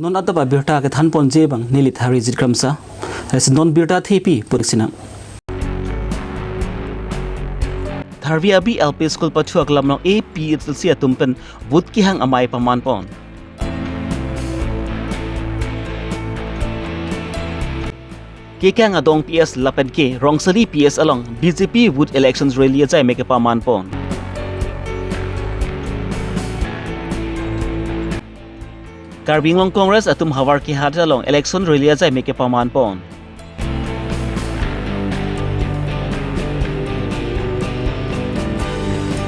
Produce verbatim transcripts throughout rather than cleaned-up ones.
Non adap abirta kethanponji abang neli Tharvi Jit Kramsa. Lasi non birta thepi puri sinang. Tharvi Abi L P School pathu aklam along A P H L C atum pen vote kehang amei pamanpon. Kekang adong P S lapen ke Rongsali P S along B J P vote election rally ajai me kepamanpon. Karbi Anglong Congress atum Howraghat along election rally ajai me kepamanpon.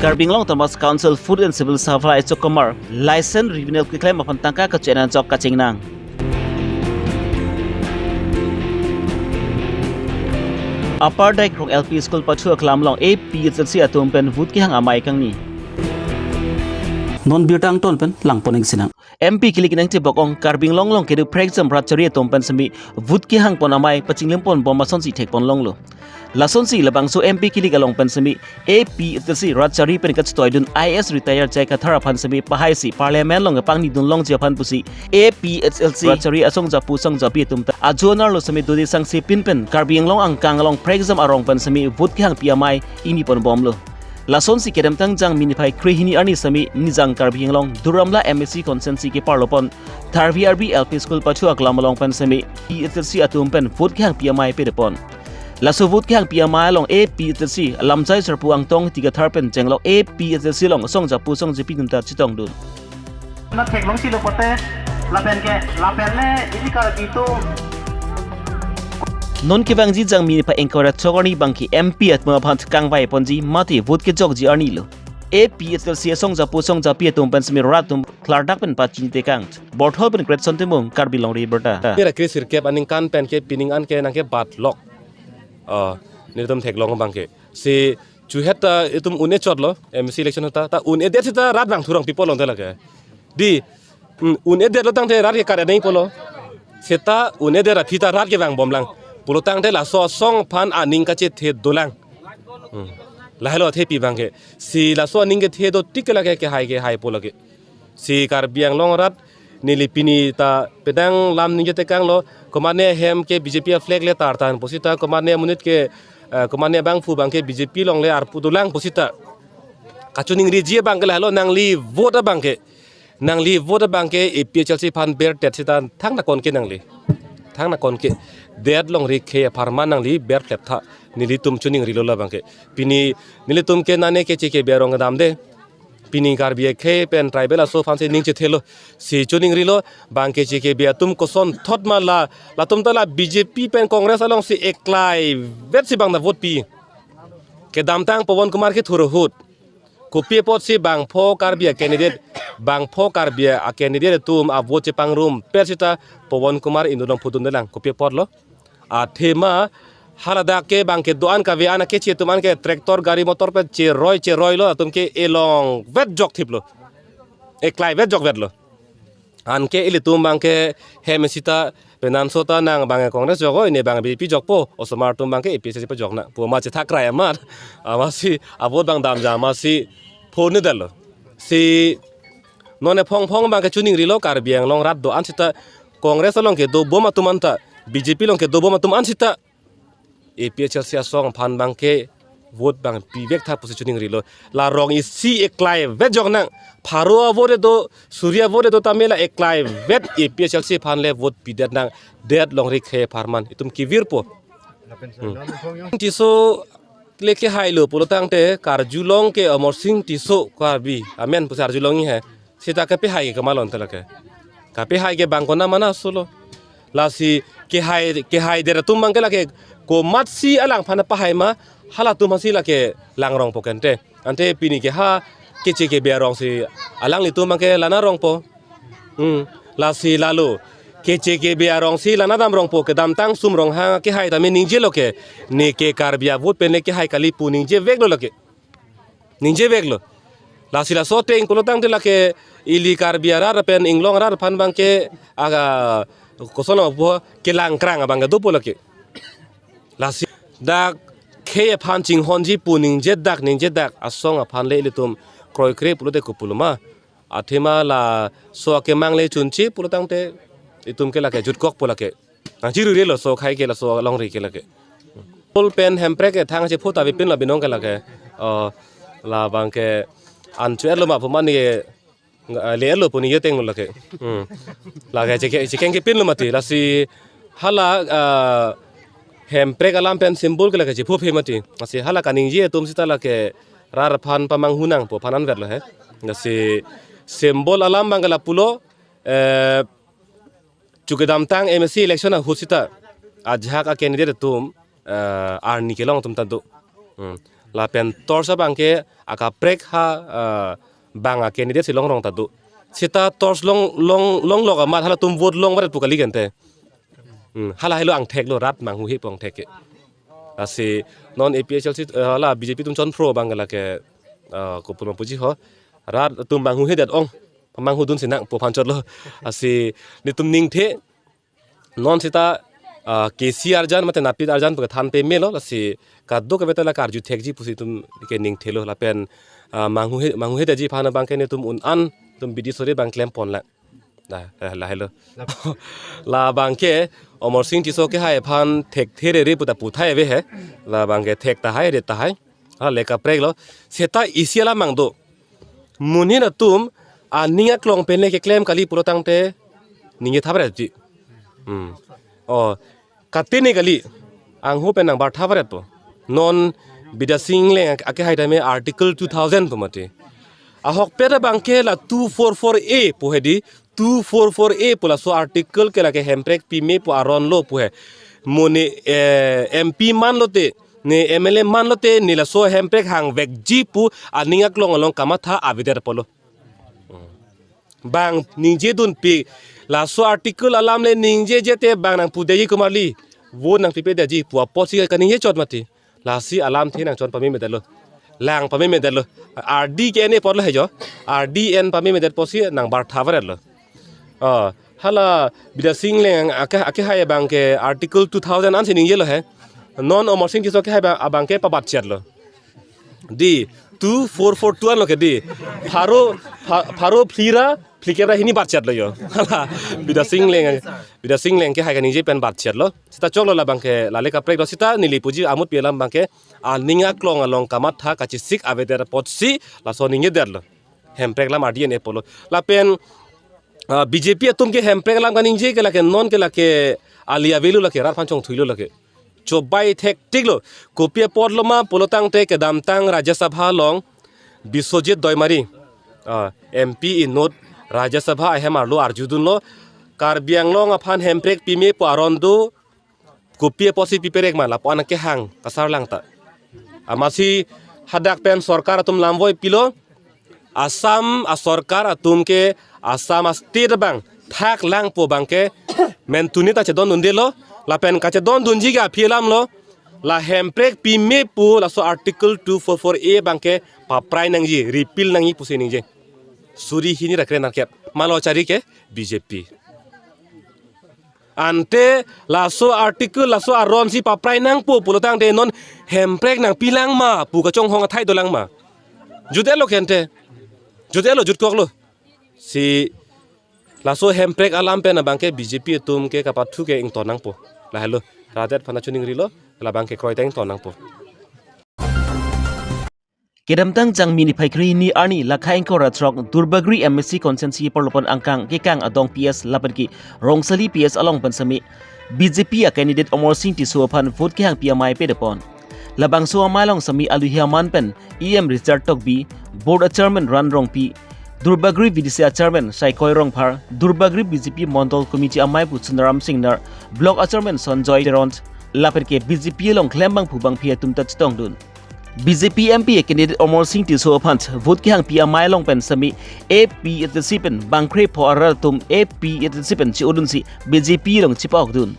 Karbi Anglong Autonomous Council Food and Civil Supply Chokomar license revenue keklem aphan tangka kachenan chok kachingnang. Upper Daikrong L P School pathu aklam along A P H L C atum pen vote kehang amei kangni. Non birta angton pen langpon ing sinang. M P kilik nang chebok ong Karbi Anglong along kedo prekjam rat chari atum pen semi vote kehangpon amei pachinglimpon bom asonsi thekpon longlo. Lasonsi labangso M P kilik along pen semi A P H L C rat chari pen kachetoidun I A S retired J I Kathar aphan semi pahaisi Parliament along pangnidun longji aphan pusi A P H L C rat chari asong japu song japi atum ta ajo anerlo semi dode sangse pin pen Karbi Anglong angkang along prekjam arong pen semi vote kehangpi amei ingniponbomlo. Lasonsi kedamtang Jangmi niphai krehini arni semi Nijang Karbi Anglong Duar Amla M A C constituency keparlopon Tharvi Arbi L P School pathu aklam along pen semi P H L C atum pen vote kehangpi amei pedepon. Laso vote kehangpi amei along A P H L C alamjai sarpo Angtong Ingti Kathar pen jenglok A P H L C along song japu song japi atum ta chetongdun. Na theklongsi lo pote lapen ke lapen le ili Karbi atum. Non kevangji Jangmi niphai ingkoi ra chok arni abang ke M P atum aphan kangvaiponji mate vote kejokji arnilo. A P H L C asong japu song japi atum pen semi rat atum klardak pen pachini tekang. Borthol pen Great Son Timung, Karbi Longri Abirta. Mera kre sirkep aningkan pen ke pining an ke nang ke bat lok. Ah, nelitum theklong abang ke. Si chuhet ta itum un-e chotlo, M C election ta, ta un-edet seta rat vangthu rong people long te lake. Di, mm, un-edetlo tangte rat ke kare nangpolo. Seta un-edet aphi ta rat ke vangbomlang. Pulo tangte laso asong aphan aning kachethe dolang. Hmm. Lahelo thepi abang ke. Si laso aning kethe do tik lake kehai kehaipo lake. Si Karbi Anglong rat neli pini ta pedang lam ningje tekanglo, komatne hem ke B J P a flag le tartan pusita, komatne amonit ke, eh, komatne abangphu abang ke B J P along le arpu dolang pusita. Kachiningriji abang ke lahelo, nangli vote abang ke. Nangli vote abang ke A P H L C aphan berdet seta thangnat kon ke nangli. Thangnat kon ke. Det longri khei apharman nangli berphlep tha. Nelitum chiningrilo labang ke. Pini nelitum ke nane keche kebe arong damde. Pini Karbi akhei pen tribal aso aphansi ning chethelo. Si chiningrilo, bang keche kebe atum kosonthot ma la, latum ta la B J P pen Congress alongsi eklaivetsi bang ta vote pi. Kedamtang Pawan Kumar kethur ahut. Kopi apotsi bangpho Karbi a candidate, bangpho Karbi a candidate atum a vote chepangrumpet seta Pawan Kumar inut along phudundelang. Kopi apotlo. Athema haladak ke bang kedo-an kave-an akeche atum an ke tractor gari motor pen cheroi cheroilo, atum ke elongvet jokthiplo. Eklaivet jokvetlo. Anke ilitum bang ke hem seta penanso ta nang bang Congress jok oi, ne bang B J P jokpo, osomar atum bang ke A P H L C pajoknang pu ma chethak krai amat. Amatsi a vote bang damja amatsi phone detlo. Si non ephong phong bang ke chiningrilo, Karbi Anglong rat do-an seta Congress along kedobom atum an ta, B J P along kedobom atum an seta A P H L C asong aphan bang ke vote bang pivek tha pusi chiningrilo. La rong isi eklaivet joknang. Pharo a vote do, suri a vote do tame la eklaivet A P H L C aphan le vote pidetnang. Det longri khei apharman itum kevirpo. Hmm. Tisso le kehailo pulo tangte karjulong ke Amarsing Tisso Karbi amen pusi arjulongji he. Seta kepehai ke kamalon te lake. Kepehai ke bang konat mana solo. Lasi kehai, kehaidet atum bang ke lake komatsi alangphan pahai ma, halatum aphansi lake langrongpo kente. Ante pini ke ha keche kebe arongsi alanglitum bang ke lana rongpo. Hmm. Lasi lalo keche kebe arongsi lana damrongpo, kedamtang Sum Ronghang kehai tame ningjelo ke. Ne ke Karbi a vote pen ne kehai kali pu ningjeveklo lake. Ningjeveklo. Lasi laso ateng pulo tangte lake ili Karbi arat pen Inglong arat aphan bang ke aga koson pu kelangkrang abang ke dopo lake. Lasi dak khei aphan chinghonji pu ningjedak ningjedak asong aphan le ilitum kroikre pulote kopuloma. Athema laso akemang le chunche pulo tangte itum ke lake jutkokpo lake. Nangchiru relo, so khai ke laso alongri ke lake. Pol pen hemprek ke thang chepho ta avepin lo binong ke lake. Oh, labang ke an chu-etlo ma pu mane, eh, le-etlo pu ningje tenglo lake. Hmm. Lake cheke-, chekeng kepinlo mati. Lasi hala, ah, hemprek alam pen symbol ke lake chepho phe mati. Lasi hala kaningje atum sita lake rat aphan pamanghu nangpo aphan anvetlo he. Lasi symbol alam abang ke lapulo, eh, chu kedamtang M A C election ahut sita ajahak a-candidate atum, eh, arni kelong atum ta do. Hmm. Lapen torch abang ke akaprek ha, eh, bang a-candidate si longrong ta do. Sita torch long, long, longlok amat halatum vote longvaret pu kali ke ante. Hmm. Hala helo angthek lo, rat manghuhe pu angthek ke. Lasi non A P H L C, eh, hala B J P atum chonphro abang ke lake, eh, kopuma puji ho. Rat atum manghuhedet ong. Pamanghu dunsi nangpo aphan chotlo. Lasi netum ningthe non sita, ah, K C arjan mate napit arjan pu kethan pemelo, lasi kadokave ta la karju thekji pusi itum ke ningthelo lapen, ah, manghuhe, manghuhedetji aphan abang ke netum un-an atum bidi sore abang klempon la. La, eh, lahelo. Labang ke Amarsing Tisso kehai aphan thekthe rere puta puthai ave he. Labang ke thek tahai, ret tahai. Hala le kaprek lo. Seta isi alam abang do. Monit atum aning aklong pen le keklem kali pulo tangte ningje thapret ji. Hmm. Oh, katene kali. Angho pen nangbar thapret po. Non Bidya Sing Engleng akehai tame Article two thousand pu mati. Ahokpet abang ke la two four four A pu hedi, two four four A pu laso article ke lake hemprek pime pu aron lo pu he. Mo ne, eh, M P man lote, ne M L A man lote, ne laso hemprek hangvekji pu aning aklong along kamatha avedet apotlo. Bang ningje dunpi, laso article alam le ningjeje te bang nangpudetji komarli, vote nangpipedetji pu apotsi kaningje chot mati. Lasi alamthe nangchon pamemedetlo. Lang pamemedetlo. Ardi ke ene apotlo he jo. Ardi en pamemedet apotsi nangbar thapvaretlo. Oh, hala Bidya Sing Engleng ake, akehai abang ke Article two thousand ansi ningjelo he. Non Amarsing Tisso kehai abang, abang ke pabatchetlo. Di, two four four two anlo ke di. Pharo, pha-, pharo phli ra, phlikep ra hini batchetlo jo. Hala, Bidya Sing Engleng, Bidya Sing Engleng kehai kaningje pen batchetlo. Seta choklo labang ke, lale kaprek do seta neli puji amutpi alam abang ke, aning aklong along kamatha kachesik avedet apotsi, laso ningjedetlo. Hemprek alam ardi en apotlo. Lapen, ah, B J P atum ke hemprek alam kaningje ke lake non ke lake ali avelo lake rat aphan chongthuilo lake. Chobai thektiklo. Kopi apotlo ma pulo tangte kedamtang Rajya Sabha along Biswajit Doimari, ah, M P inut Rajya Sabha ahem arlo arjudunlo. Karbi Anglong aphan hemprek pime pu aron do, kopi apotsi piperek ma lapu-an kehang kasarlang ta. Amatsi hadak pen sorkar atum lamvoi pilo, Assam asorkar atum ke Assam a-state abang thaklangpo abang ke mentuni ta chedondundelo, lapen kachedondunji ke aphi alamlo, la hemprek pime pu laso Article two four four A abang ke paprai nangji, repeal nangji pusi ningje. Suri hini ra kre-nerkep, malo chari ke B J P. Ante laso article, laso aronsi paprai nangpo pulo tangte non hemprek nangpilang ma pu kachonghong athai dolang ma. Jutlo ke ante. Jutlo, jutkoklo. Si laso hemprek alam pen abang ke B J P atum ke kapathu ke ington nangpo. Lahelo. Rat det aphan ta chuningrilo, labang ke kroiteng ington nangpo. Kedamtang Jangmi niphai kre-hini arni lakha ingkoi ra throk Durbagori M A C constituency Porlopon angkang kekang Adong P S lapen ke Rongsali P S along pen semi B J P a-candidate Amarsing Tisso aphan vote kehangpi amei pedepon. Labangso amei along semi aluhi aman pen E M Richard Tokbi, Board a-Chairman Ran Rongpi, Durbagori V D C a-Chairman Saikoi Rongphar, Durbagori B J P Mondol Committee amei pu Sunaram Singnar, Block a-Chairman Sonjoy Teron, lapen ke B J P along klembangphu bangphi atum ta chetongdun. B J P M P a-candidate Amarsing Tisso aphan vote kehangpi amei along pen semi A P H L C pen bangkre pho arat atum A P H L C pen che-odunsi B J P along chepa-okdun.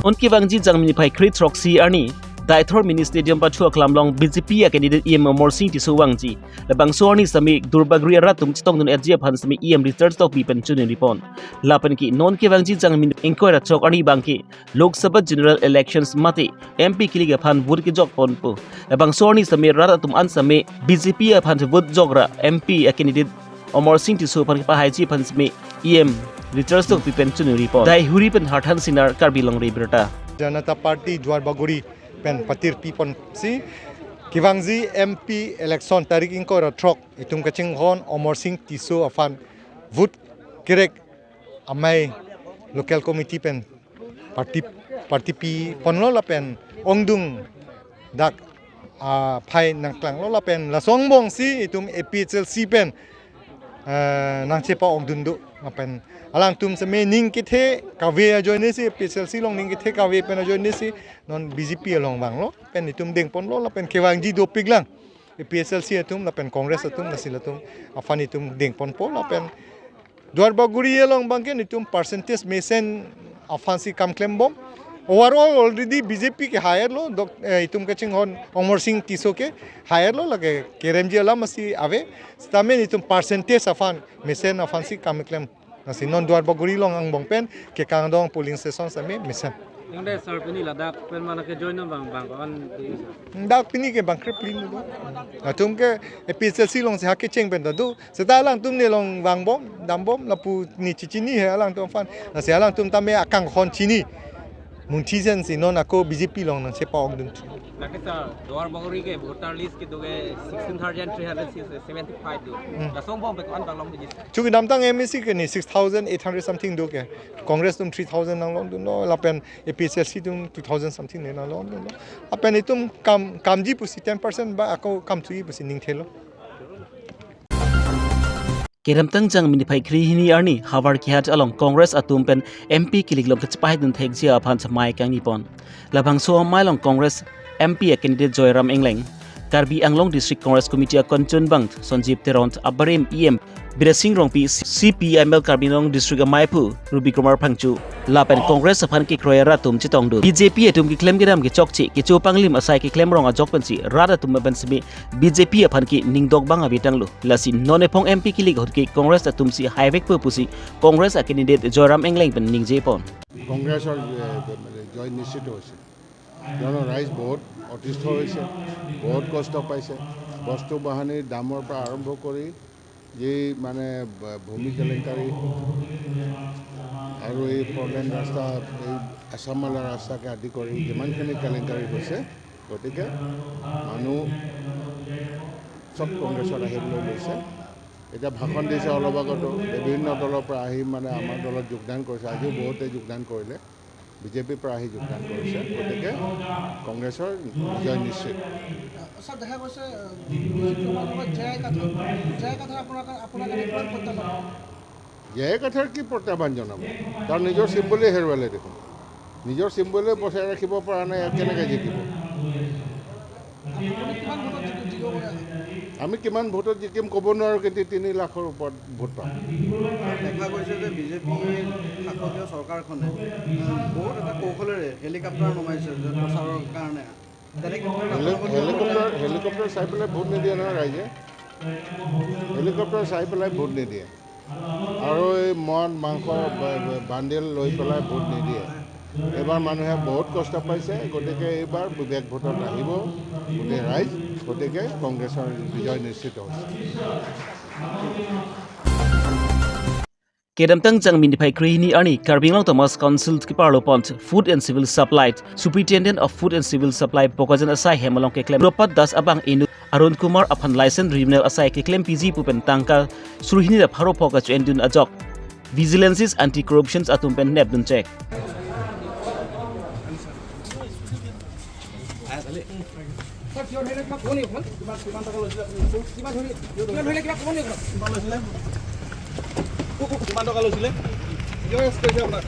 Non kevangji Jangmi niphai kre throksi arni Deithor Mini Stadium pachu aklam along B J P a candidate E M Amarsing Tisso vangji. Labangso arni sitame Duarbagori arat atum chetongdun-etji aphan sitame E M Richard Tokbi pen choningri pon. Lapen ke non kevangji Jangmi ingkoi ra throk arni abangke Lok Sabha General Elections mate M P kilik aphan vote kejok ponpo. Labangso arni sitame rat atum an sitame B J P aphan vote jokra M P a candidate Amarsing Tisso aphan kepahaiji aphan sitame E M Richard Tokbi pen choningri pon. Deihori pen Harthan Singnar, Karbi Longri Abirta. Janata Party Duarbagori pen patirpi ponsi kevangji M P election tarik ingkoi ra throk itum kachinghon Amarsing Tisso aphan vote kerek amei local committee pen parti, parti pi ponlo lapen ongdung dak aphai nangklanglo lapen laso angbongsi itum A P H L C pen, eh, nangchepa-ongdun do lapen alangtum sitame ning kethe kave ajoinesi, A P H L C along ning kethe kave pen ajoinesi non B J P along vanglo pen itum dengponlo lapen kevangji dopiklang. A P H L C atum lapen Congress atum lasi latum aphan itum dengponpo lapen Duarbagori along abangke itum percentage mesen aphansi kam klembom. Overall already B J P ke higher lo, dok, eh, itum kachinghon Amarsing Tisso ke higher lo, lake keremji alam si ave. Sitame itum percentage aphan mesen aphansi kam klem. Lasi non Duarbagori along angbong pen kekangdong polling station sitame mesen. Ningde sir pini ladak pen mana ke join non bang bang ko-an di sir. Dak pini ke bang krip lin do. Atum ke A P H L C alongsi hake cheng pen do. Seta alangtum ne along vangbom, dambom, lapu ne chichini he alangtum aphan. Lasi alangtum tame akanghon chini. Munthi jen si non ako B J P along nangchepa-ongdun. Lake sir, Duarbagori ke voter list kedo ke sixteen thousand three hundred seventy-five do. Hmm. Laso angbong pen ko-an bang longji sir. Chukidamtang M A C ke ne six thousand eight hundred something do ke. Congress atum three thousand nanglongdunlo, lapen A P H L C atum two thousand something ne nanglongdunlo. Lapen itum kam, kamji pusi ten percent ba ako kamthuji pusi ningthelo. Kedamtang Jangmi niphai kre hini arni Howraghat along Congress atum pen M P kilik along kachepahidun thekji aphan chamai kangni pon. Labangso amei along Congress M P a candidate Joyram Engleng, Karbi Anglong District Congress Committee a conchun bang Sanjib Teron, abarim E M Biren Sing Rongpi, C P I M L Karbi Anglong District ameiphu Ruby Kumar Phangcho, lapen Congress aphan kekroi arat atum chetongdun. B J P atum keklem kedam kechokche, kecho panglim asai keklem rong ajok pensi rat atum pen sitame B J P aphan ke ningdok bang ave tanglo. Lasi non ephong M P kilik ahut ke Congress atum si haivekpo pusi Congress a candidate Joyram Engleng pen ningje pon. কংগ্ৰেছৰ, এ, মানে জয় নিশ্চিত হৈছে। কিয়নো ৰাইজ বহুত অতিষ্ঠ হৈছে, বহুত কষ্ট পাইছে। বস্তু বাহানিৰ দামৰ পৰা আৰম্ভ কৰি যি মানে ব-, ভূমি কেলেংকাৰী আৰু এই ফ'ৰ লেন ৰাস্তা, এই আছাম মালা ৰাস্তাকে আদি কৰি যিমানখিনি কেলেংকাৰী হৈছে, গতিকে মানুহ চব কংগ্ৰেছত আহিবলৈ লৈছে। এতিয়া ভাষণ দিছে অলপ আগতো, বিভিন্ন দলৰ পৰা আহি মানে আমাৰ দলত যোগদান কৰিছে। আজিও বহুতে যোগদান কৰিলে, বিজেপিৰ পৰা আহি যোগদান কৰিছে। গতিকে কংগ্ৰেছৰ বিজয় নিশ্চিত। ছাৰ, দেখা গৈছে, আহ, বিজেপি সমাজৰ পৰা J I Kathar, J I Kathar আপোনাৰ কা-, আপোনাৰ কাৰণে কিমান প্ৰত্যাহ্বান? জে আই কাথাৰ কি প্ৰত্যাহ্বান জনাব? তাৰ নিজৰ চিম্বলে হেৰুৱালে দেখোন। নিজৰ চিম্বলে বচাই ৰাখিব পৰা নাই, ইয়াক কেনেকৈ জিকিব? আপুনি কিমান ভোটত জিকি-, জিকিব পাৰে? আমি কিমান ভোটত জিকিম ক'ব নোৱাৰোঁ, কিন্তু তিনি লাখৰ ওপৰত ভোট পাম। দেখা গৈছে যে বিজেপিৰ শাসকীয় চৰকাৰখনে, আহ, বহুত এটা কৌশলেৰে হেলিকপ্টাৰ নমাইছে যে প্ৰচাৰৰ কাৰণে। তেনেকে হেলি-, হেলিকপ্টাৰ, হেলিকপ্টাৰ চাই পেলাই ভোট নিদিয়ে নহয় ৰাইজে। হেলিকপ্টাৰ চাই পেলাই ভোট নিদিয়ে। আৰু এই মদ, মাংস, ব-, ব-, বান্ডিল লৈ পেলাই ভোট নিদিয়ে। এইবাৰ মানুহে বহুত কষ্ট পাইছে, গতিকে এইবাৰ বিবেক ভোটত আহিব গোটেই ৰাইজ, গতিকে কংগ্ৰেছৰ বিজয় নিশ্চিত হৈছে। Kedamtang Jangmi niphai kre hini arni Karbi Anglong Autonomous Council keparlo pon Food and Civil Supply, Superintendent of Food and Civil Supply Bokajan asai hem along keklem Dropat Das abang inut Arun Kumar aphan license renewal asai keklem piji pu pen tangka suri hini ra pharo pho kacho-endun ajok Vigilance Anti-Corruption atum pen nepdun chek. Sir, কিয় ধৰিলে, কিবা ক'ব নেকি অকণমান? কিমান, কিমান টকা লৈছিলে আপুনি? কিমান ধৰিলে, কিমান ধৰিলে, কিবা ক'ব নেকি অকণমান? কিমান লৈছিলে? কিমান টকা লৈছিলে? কিয় এৰেষ্ট কৰিছে আপোনাক?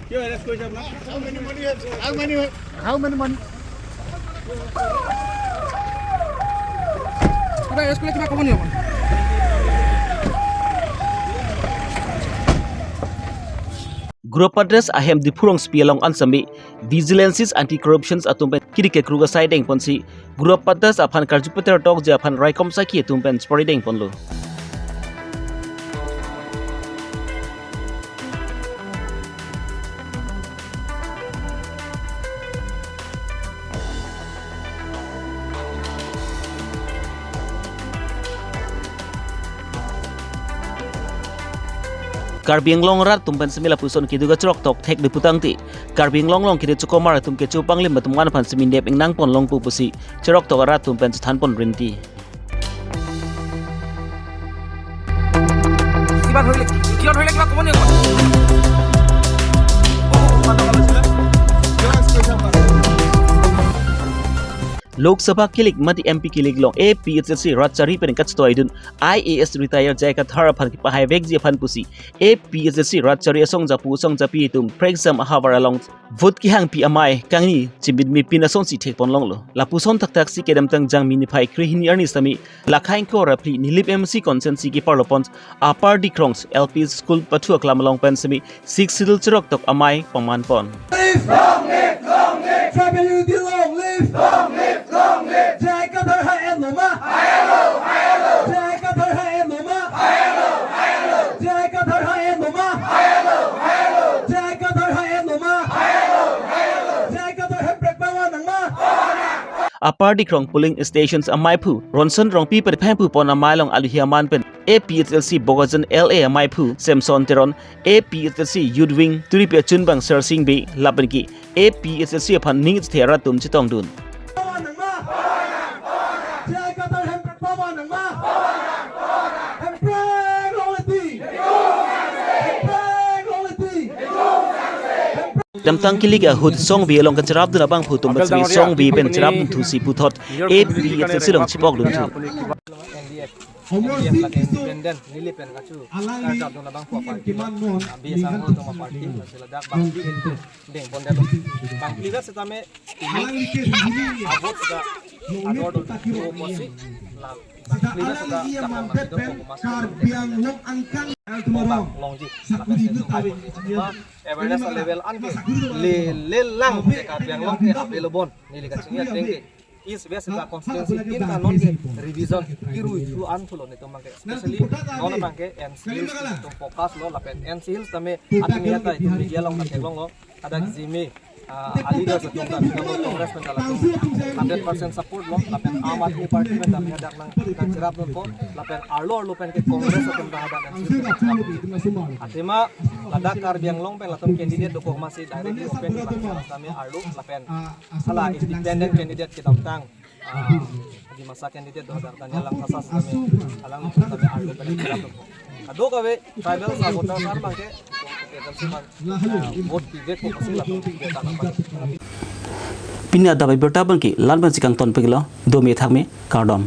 কিয় এৰেষ্ট কৰিছে আপোনাক? How many money you have, sir? How many, how many money? কিবা এৰেষ্ট কৰিলে কিবা ক'ব নেকি অকণমান? Group Address ahem Diphu Rongsopi along an sami Vigilance Anti Corruption atum pen kiri kekru kasai dengponsi Group Address aphan karju peter tokji aphan raikom sakhi atum pen chepari dengponlo. Karbi Anglong arat atum pen sami lapuson kedo kachiroktok thek diputangte Karbi Anglong along kedo chokomar atum kecho panglim atum an aphan sami nep ingnangpon longpo pusi chiroktok arat atum pen chethanpon rinti. কিবা ধৰিলে, কিয় ধৰিলে, কিবা ক'ব নেকি? Lok Sabha kilik mati M P kilik along A P H L C rat chari pen kachetoidun I A S retire J I Kathar aphan kepahai vekji aphan pusi A P H L C rat chari asong japu asong japi atum prekjam ahavar along vote kehangpi amei kangni chimit mipin asonsi thekpon longlo. Lapuson thakthak si kedamtang Jangmi niphai krehini arni sami Lakhaingko ra phli Nilip M C constituency keparlopon Upper Dikrong L P school pathu aklam along pen sami Sixth Schedule chiroktok amei pangmanpon. Live! Long live! Long live! Tribal unity long live! Long live! Long live! J I Kathar ha-en lo ma? Ha-en lo! Ha-en lo! J I Kathar ha-en lo ma? Ha-en lo! Ha-en lo! J I Kathar ha-en lo ma? Ha-en lo! Ha-en lo! J I Kathar ha-en lo ma? Ha-en lo! Ha-en lo! J I Kathar hemprek pawan nang ma? Upper Dikrong polling stations ameiphu Ronson Rongpi perpheng pupon amei along aluhi aman pen A P H L C Bokajan L A ameiphu Samson Teron, A P H L C Youth Wing turipi achunbang Sersing Bey lapen ke A P H L C aphan ning chethe arat atum chetongdun. Kedamtang kilik ahut songvi along kacherapdun abangphu atum pen sami songvi pen cherapdun thusi puthot A P H L C along chepokdun thu. Omor Sing Tisso, independent, neli pen kachekarjap dun abangphu aparty, B S Anghor atum aparty, lasi ladak bangphli dengpon detlo. Bangphli vet setame, abot seta ador dun, apotsi la bangphli vet seta, Karbi Anglong angkang, bang longji, lapen setu kai pon. Ma awareness level anke lele lang ke Karbi Anglong ke available, neli kachingki ateng ke East West seta constituency tin ta non ke revision kirui thu an thulo netum abangke, especially non abangke N C Hills netum focus lo lapen N C Hills tame atimi heta itum media along ta theklonglo, hadak G M A, ah, a leaders atum ta singamo Congress pen ta latum hundred percent support lo lapen Aam Aadmi Party pen tame hadak nang nangcherapdunpo lapen arlo arlo pen ke Congress atum ta hadak N C Hills pen cherapdun. Athema ladak Karbi Anglong pen latum candidate dokok masi directly open ke bang tame arlo lapen hala independent candidate kedamtang, ah, Dimasa candidate do hadak Daniel Langthasa sitame, alang sitame arlo pen kedam. Kadokave tribal supporter sar abangke, kedam si abang, ah, vote pivek ko pasi latum pivek ta abang. Pini adap abirta abangke la-an pensi kangton peglo, dome thakme, kardom.